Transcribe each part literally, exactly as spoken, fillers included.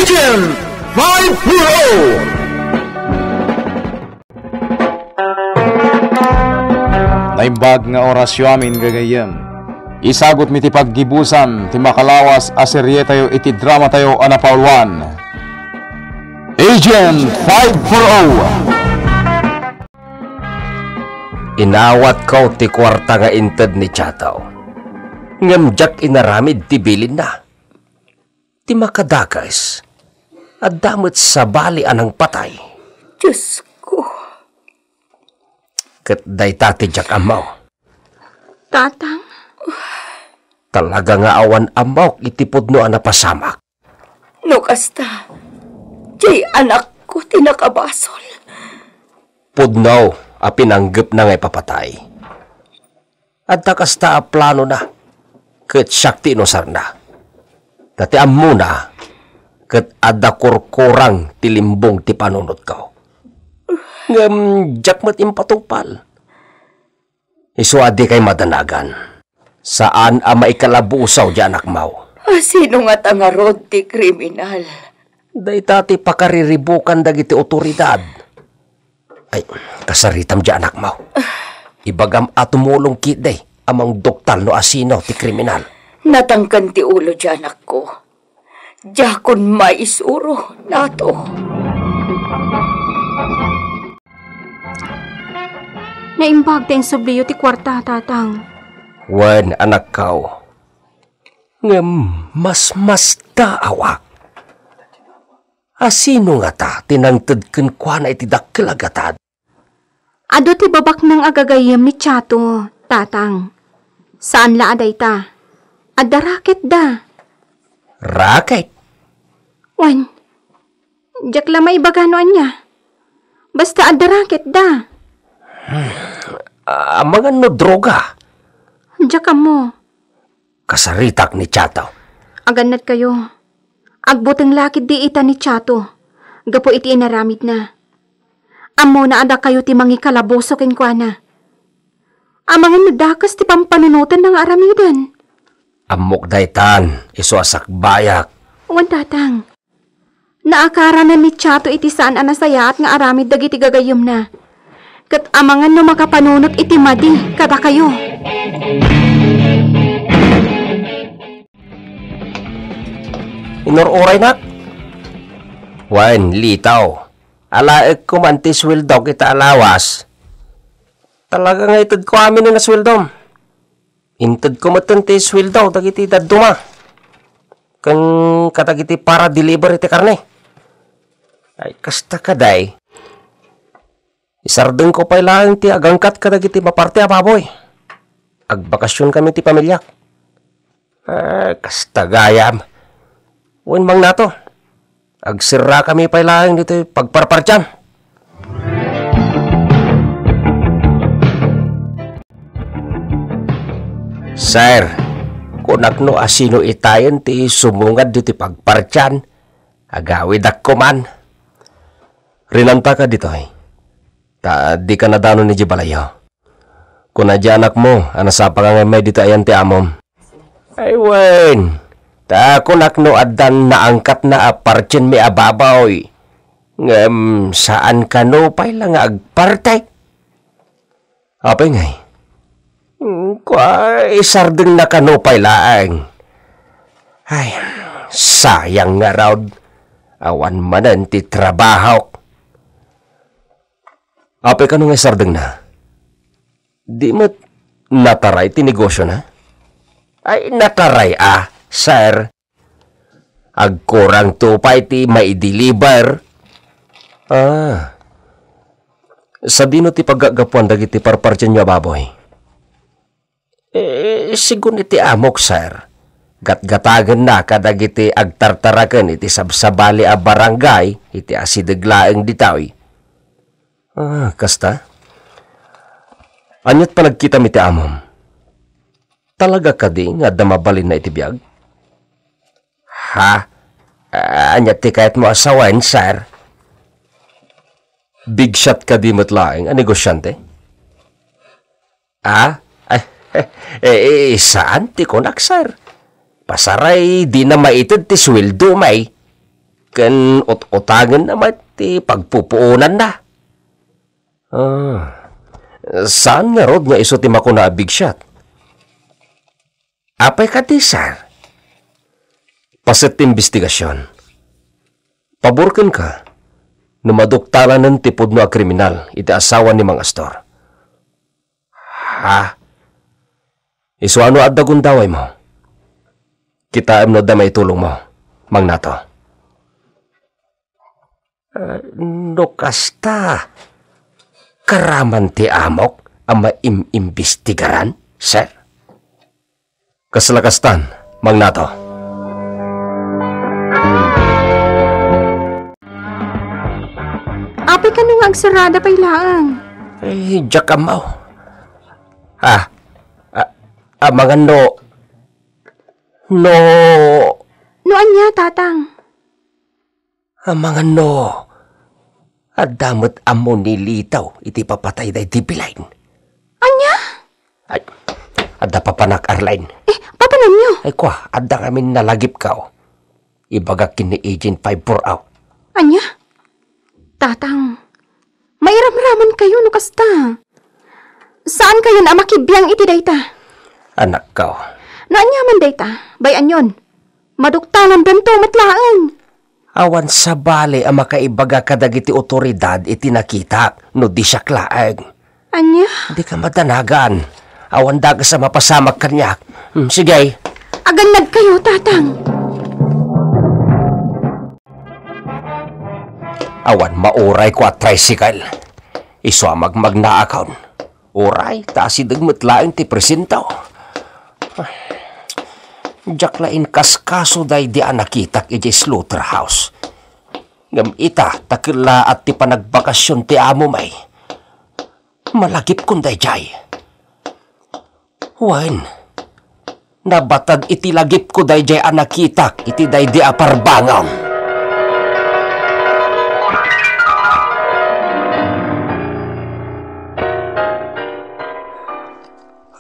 Agent five four oh. Naimbag nga orasyo amin, gagayyem. Isagutmi ti paggibusan ti makalawas a serietayo iti dramatayo a napauluan, Agent five four oh. Inawatko ti kuarta nga inted ni Chato, ngem diak inaramid ti bilinna. Ti makadakes, adda met sabali a nangpatay. Diosko. Ket dayta ti diak ammo. Tatang? Talaga nga awan ammok iti pudno a napasamak. No kasta, diay anakko ti nakabasol. Pudno a pinanggepna nga ipapatay. Adda kasta a planona, ket siak ti inusarna. Ta ti ammona, ket adda kurkurang ti limbong ti panunotko. Ngem diak met impatungpal. Isu a dikay madanagan. Saan a maikalabusaw diay anakmo. A, sino ngata ngarud ti kriminal? Dayta ti pakariribukan dagiti otoridad. Ay, kasaritam diay anakmo. Ibagam a tumulong ketdi a mangduktal no asino ti kriminal. Natangken ti ulo diay anakko. Diakon maisuro, Nato. Naimbag ta insubliyo ti kuarta, Tatang. Wen, anakko. Ngem masmastaawak. A, sino ngata ti nangted kenkuana iti dakkel a gatad? Adu ti babaknang a gagayyem ni Chato, Tatang. Saan la a dayta. Adda racketda. Racket? Wen, diak la maibaga no ania. Basta adda racketda. Amangan no droga? Diak ammo. Kasaritak ni Chato. Agannadkayo. Agbuteng la ketdi ita ni Chato gapu iti inaramidna. Ammona a dakayo ti mangikalabuso kenkuana. Amangan no dakes ti pampanunotenna nga aramiden. Ammok daytan, isu a sakbayak. Wen, Tatang. Naakaranen ni Chato iti saan a nasayaat nga aramid dagiti gagayyemna. Ket amangan no makapanunot iti madi kadakayo. Inur-uraynak? Wen, Litaw. Alaekko man ti sueldok ita a lawas. Talaga nga itedko amin a sueldom. Intedko metten ti sueldo dagiti dadduma ken kadagiti para deliver iti karne. Ay, kasta kadi, isardengko pay laeng ti agangkat kadagiti maparte a baboy. Agbakasionkami ti pamiliak. Ah, kasta gayam. Wen, Mangnato. Agserrakami pay laeng ditoy pagparpartian. Sir, kunak no asino itayen ti sumungad ditoy pagpartian, agawidakko man. Rinantaka ditoy, ta dika nadanon idiay balayyo. Kuna diay anakmo a nasapaka nga immay ditoy ayan ti amom. Ay wen, ta kunak no addan naangkatna a partienmi a baboy, ngem saan kano pay la nga agparte. Apay ngay? Mm, kua, isardengna kano pay laeng. Ay, sayang ngarud. Awan manen ti trabahok. Apay kano nga isardengna? Di met nataray ti negosiona? Ay, nataray a, sir. Agkurangto pay ti maideliver. Ah. Sadino ti paggapuan dagiti parpartienyo a baboy? Eh, sigun iti amok, sir. Gatgatagenna kadagiti agtartaraken iti sabsabali a barangay iti asideg laeng ditoy. Ah, kasta? Aniat panagkitam iti amom? Talaga kadi nga adda mabalinna iti biag? Ha? Ah, ania ti kayatmo a sawen, sir? Bigsiat kadi met laeng a negosiante? Ah? Ay, eh, eh, saan ti kunak, sir? Pasaray, dina maited ti sueldo, may. ken ut-utangenna met ti pagpupuonanna. Ah, saan ngarud nga isu ti makuna a bigsiat? Apay kadi, sir? Paset ti imbestigasion. Pabor kenka no maduktalanen ti pudno a kriminal iti asawa ni Mang Astor. Ha? Isu a no adda gundawaymo? Kitaem no adda maitulongmo, Mang Nato. Ah, no kasta, karaman ti amok a maim-imbestigaran, sir? Kasla kastan, Mang Nato. Apay kano nga agsarada pay laeng? Ay, diak ammo. Ah, ah, amangan no, no. No ania, Tatang? Amangan no adda met ammo ni Lito iti ipapatay daydi Belen. Ania? Ay, adda papanak, Arlene. Eh, papananyo? Ay, kua, adda ngamin nalagipko. Ibagak ken ni Agent five four out. Ania? Tatang, mairamramankayo no kasta. Saankayon a makibiang iti dayta. Anakko. No ania man dayta, bay-anyon. Maduktalandanto met laeng. Awan sabali a makaibaga kadagiti otoridad iti nakitak no di siak laeng. Ania? Dika madanagan. Awan dakes a mapasamak kaniak. Hmm, sige. Agannadkayo, Tatang. Awan maurayko a tricycle. Isu a magmagnaakon. Uray ta asideg met laeng ti presento. Ay, diak la inkaskaso daydi a nakitak idiay slaughterhouse. Ngem ita, ta kellaat ti panagbakasion ti amom, ay. Malagipkon daydiay. Wen, nabatad iti lagipko daydiay a nakitak iti daydi a parbangon.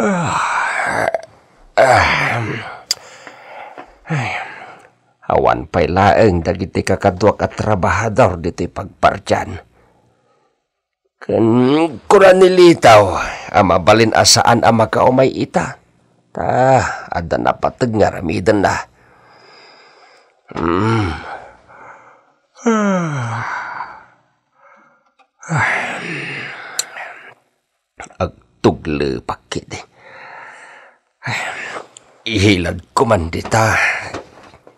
Ah, ah, ay, awan pay laeng dagiti kakaduak a trabahador ditoy pagpartian. Ken kuna ni Lito a mabalin a saan a makaumay ita, ta adda napateg nga aramidenna. Hmm. Agtuglepak ketdi. Ihiladko man dita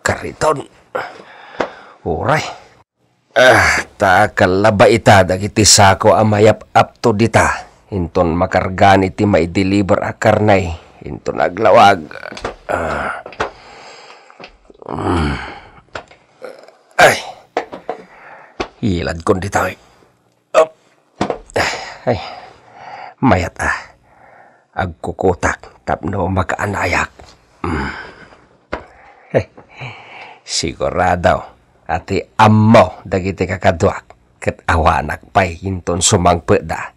kariton. Uray. Ah, ta kallaba ita dagiti sako a mayap-apto dita. Inton makargan iti maideliver a karne, inton aglawag. Ah. Mm. Ay. Iladkon dita, eh. Up. Ay, mayat a. Agkukutak tapno makaanayak. Mm. Sigurado a ti ammo dagiti kakaduak ket awanak pay inton sumangpetda.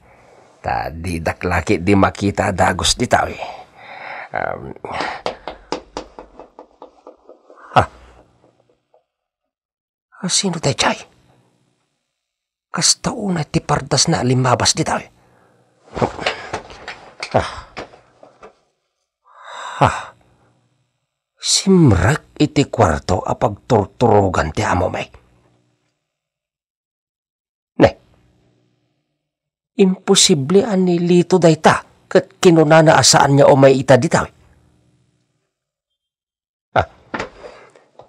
Ta didak la ketdi makita a dagus dita, eh. Um, ha? Asino daydiay? Kasta unay ti pardasna a limmabas ditoy. Ah. Ha. Simrek iti kuarto a pagturturogan ti amom, eh. Ne. Imposible a ni Lito dayta ket kinunana a saan nga umay ita ditoy. Ah,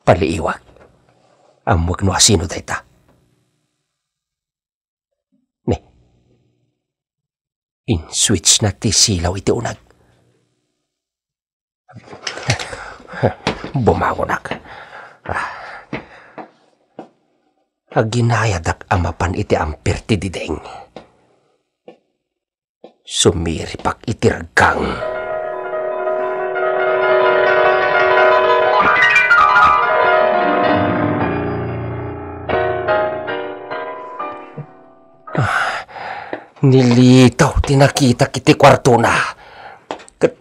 paliiwak. Ammok no asino dayta. Ne. In-switch na ti silaw iti uneg. Bumangonak. Ah. Aginayadak a mapan iti ampir ti diding. Sumiripak iti ragkang. Ah, ni Lito ti nakitak iti kuartona. Ket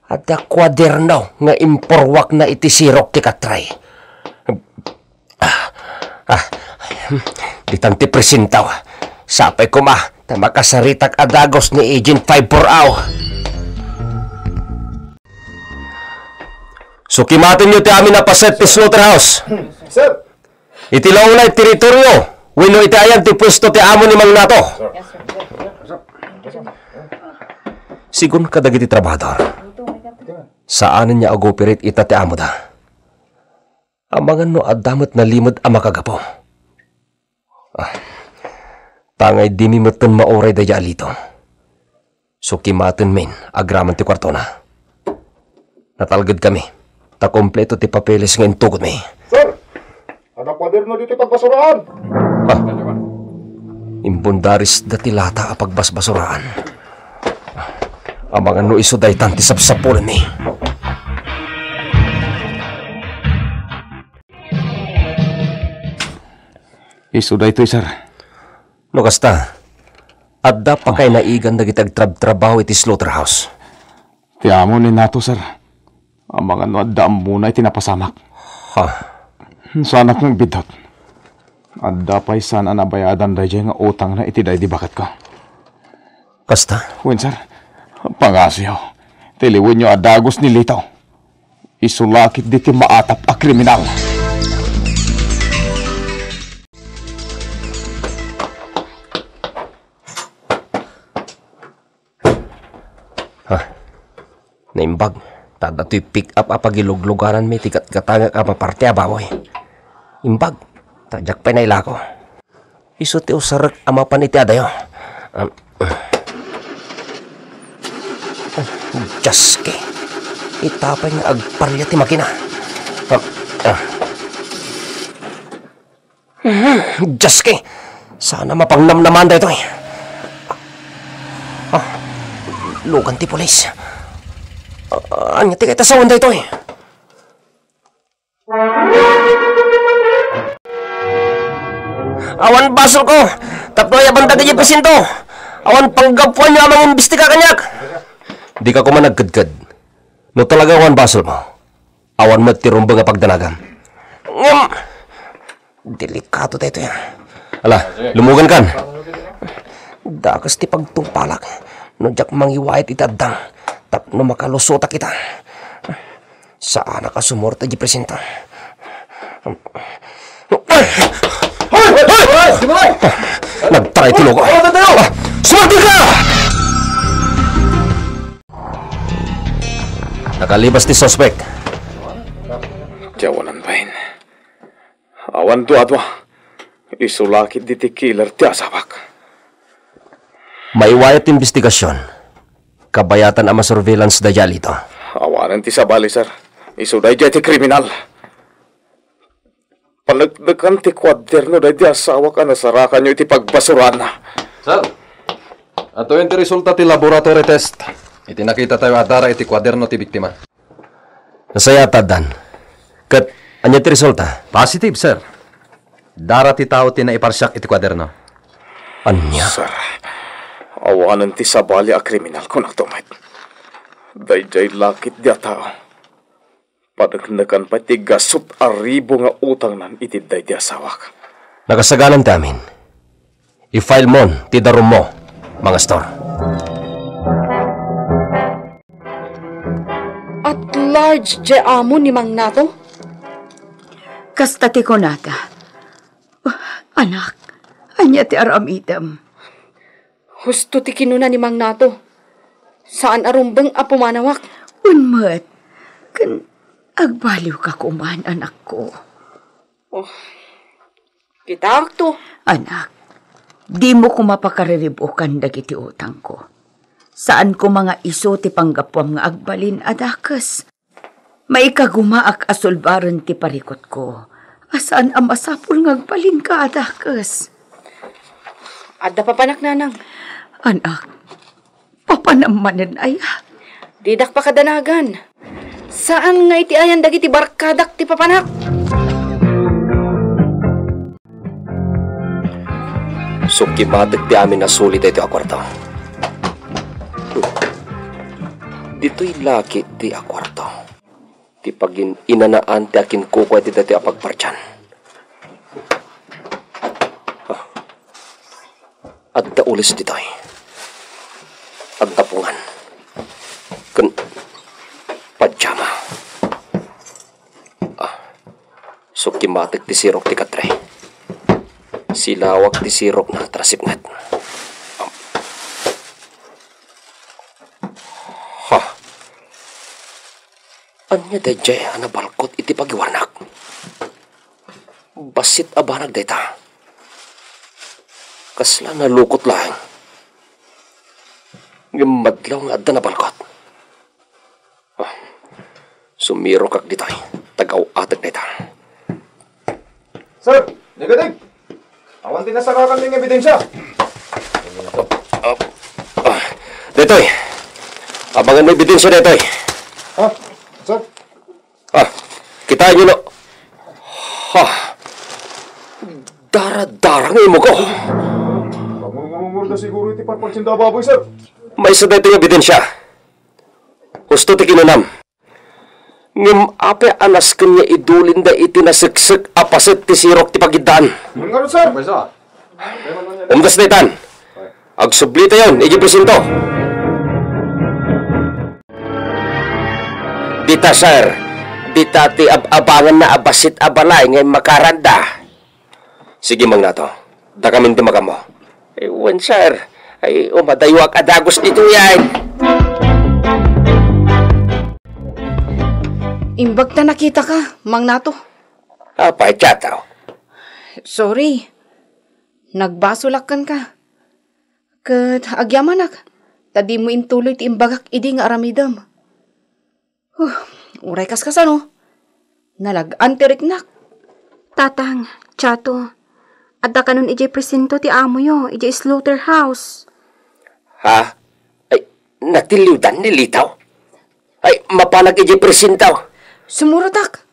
adda kuaderno nga impurwakna iti sirok ti katray. Ah, Ditan ti presentaw. Sapay koma ta makasaritak a dagus ni Agent five four aw. Sukimatenyo ti amin a paset ti slaughterhouse. Sir! Iti launay teritorio wenno iti ayan ti puesto ti amo ni Mang Nato. Sigun kadagiti trabahador, saanen nga ag-operate ita ti amoda. Amangan no adda met nalimed a makagapu. Ah, tangay dimi metten mauray daydiay a Lito. Sukimatenmin agraman ti kuartona. Natalgedkami ta kompleto ti papeles nga intugotmi. Sir, adda kuaderno ditoy pagbasuraan. Ah, imbundarisda ti lata a pagbasbasuraan. Amangan no isu daytan ti sapsapulenmi. Isu daytoy, sir. No kasta, adda pakainaigan dagiti agtrabtrabaho iti slaughterhouse. Ti amo ni Nato, sir. Amangan no adda ammona iti napasamak. Ha? Saanak nga agbiddut. Adda pay saan a nabayadan daydiay nga utangna iti daydi baketko. Kasta? Wen, sir. Pangasuyo, ti liwenyo a dagus ni Lito. Isu la ketdi ti maatap a kriminal. Ha? Naimbag. Ta adda toy pick-up a pagiluglugananmi iti gatgatangek a maparte a baboy. Imbag. Ta diak pay nailako. Isu ti usarek a mapan iti adayo. Am, Dios ki. Ita pay nga agparia ti makina. Am, ah. Mhm, Dios ki. Saan a mapangnamnaman daytoy. Ah, lugan ti pulis. Ah, ania ti kaitasawan daytoy? Awan basolko tapno ayaban dagiti presinto. Awan panggapuanyo a mangimbestiga kaniak. Dika koma nagkedked. No talaga awan basolmo, awan met ti rumbeng a pagdanagam. Ngem, delikado daytoy, ah. Ala, lumugankan. Dakes ti pagtungpalak no diak mangiwayat iti addang tapno makalusotak ita. Saanak a sumurot idiay presinto. Hoy! Hoy! Hoy! Hoy! Di ba, hoy? Nagtaray ti logo. Hoy, hoy, hoy! Sumurot ka! Nakalibas ti suspek. Ti awanan bain. Awan duadua. Isu la ketdi ti killer ti asawak. Maiwayat ti imbestigasion. Kabayatan a masurveillance daydiay a Lito. Awanen ti sabali, sir. Isu daydiay ti kriminal. Paneknekan ti kuaderno daydi asawak a nasarakanyo iti pagbasuraanna. Sir, adtoyen ti resulta ti laboratory test iti nakitatayo a dara iti kuaderno ti biktima. Nasayaat, Dan. Ket ania ti resulta? Positive, sir. Dara ti tao ti naiparsiak iti kuaderno. Ania? Sir, awanen ti sabali a kriminal, kunakto met. Daydiay la ketdi a tao. Paneknekan pay ti gasut a ribu nga utangnan iti daydi asawak. Nakasaganan ti amin. I-file mon ti darummo, Mangastor. At large diay amo ni Mang Nato? Kasta ti kunada. Anak, ania ti aramidem? Husto ti kinuna ni Mang Nato. Saan a rumbeng a pumanawak. Wen met, ken agbaliwka koman, anakko. Oh, kitaakto. Anak, dimo koma pakariribukan dagiti utangko. Saan koma nga isu ti panggapuam nga agbalin a dakes. Maikagumaak a sulbaren ti parikutko a saan a masapul nga agbalinka a dakes. Adda papanak, nanang. Anak, papanam manen aya? Didak pakadanagan. Saan nga iti ayan dagiti barkadak ti papanak? Sukimatek ti amin a suli daytoy a kuarto. Ditoy la ketdi a kuarto ti pagin-inanaan ti akinkukua iti daytoy a pagpartian. pulis ditoy. Agdapungan. Ken pajama. Ah, so kimatek ti sirok ti katre. Silawag ti sirok na trasipnget. Ha? Ania daydiay a nabalkot iti pagiwarnak? Bassit a banag dayta. Kasla nalukot laeng. Ngem madlaw nga adda nabalkot. Ah, sumirokak ditoy. Tagaw-atek dayta. Sir, negative. Awan ti nasarakan nga ebidensya. Ah, ah, daytoy. Abangan mo ebidensya daytoy. Ha? Sir? Ah, kitaan niyo, no? Ha? Dara-dara nga imo ko. Pagmurmurmur na siguro iti parpagsinda a baboy, sir. Maysa daytoy nga ebidensya. Husto ti kinunam. Ngem apay a nasken nga idulinda iti naseksek a paset ti sirok ti pagiddaan? Ngarud, sir. Umdas daytan. Agsublitayon idiay presinto. Dita, sir. Dita ti ab-abanganna a bassit a balay nga immakaranda. Sige, Mangnato. Dakamin ti makammo. Eh, wen, sir. Ay, umadayuak a dagus ditoyen. Imbag ta nakitaka, Mangnato. Apay, Chato? Sorry. Nagbasolak kenka. Ket agyamanak, ta dimo intuloy ti imbagak idi nga aramidem. Huh, uray kaskasano? Nalag-an ti riknak. Tatang, Chato, adda kanon idiay presinto ti amoyo, idiay slaughterhouse. Ha? Ay, natiliwdan ni Litaw? Ay, mapanak idiay presinto. Sumurotak.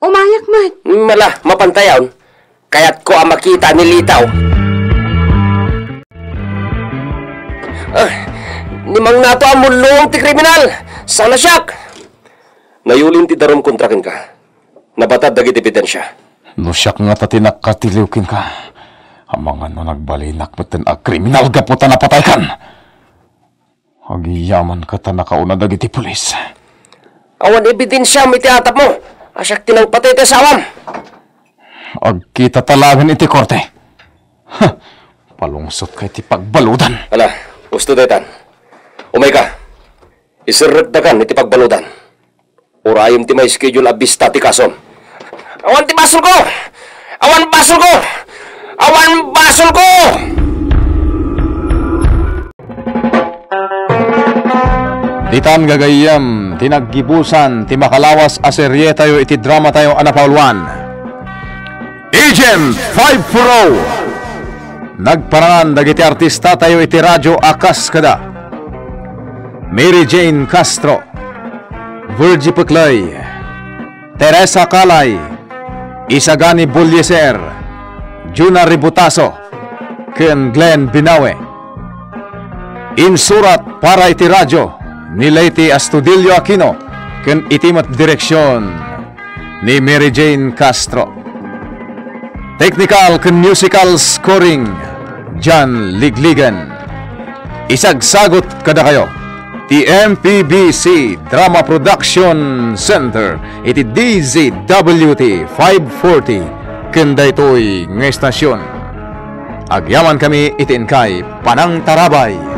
Umayak met. Mala, mapantayon. Kayatko a makita ni Litaw. Ah, ni Mangnato a mulong ti kriminal. Sana siak. Nayulin ti darum kontra kenka. Nabatad dagiti ebidensya. No siak ngata ti nakatiliw kenka, amangan no nagbalinak metten a kriminal gapu ta napataykan. Agyamankata nakauna dagiti pulis. Awan ebidensiam iti atapmo a siak ti nangpatay ti asawam. Agkitata laengen iti korte. Ha! Palungsotka iti pagbaludan. Ala, husto daytan. Umayka. Iserrekdakan iti pagbaludan. Urayem ti ma-schedule a bista ti kasom. Awan ti basolko! Awan basolko! Awan basolko! Ditan gagayyem ti naggibusan ti makalawas a serietayo iti dramatayo a napauluan, Agent five four oh. Nagparangan dagiti artistatayo iti radyo a kas kada Mary Jane Castro, Virgie Peclay, Teresa Calay, Isagani Bulieser, Juna Ributaso, ken Glenn Binawe. Insurat para iti radyo ni Leyte Astudillo Aquino ken iti met direksion ni Mary Jane Castro. Technical ken musical scoring, John Ligligan. Isagsagut kadakayo ti M P B C Drama Production Center iti D Z W T five forty ken daytoy nga estasion. Agyamankami iti inkay panangtarabay.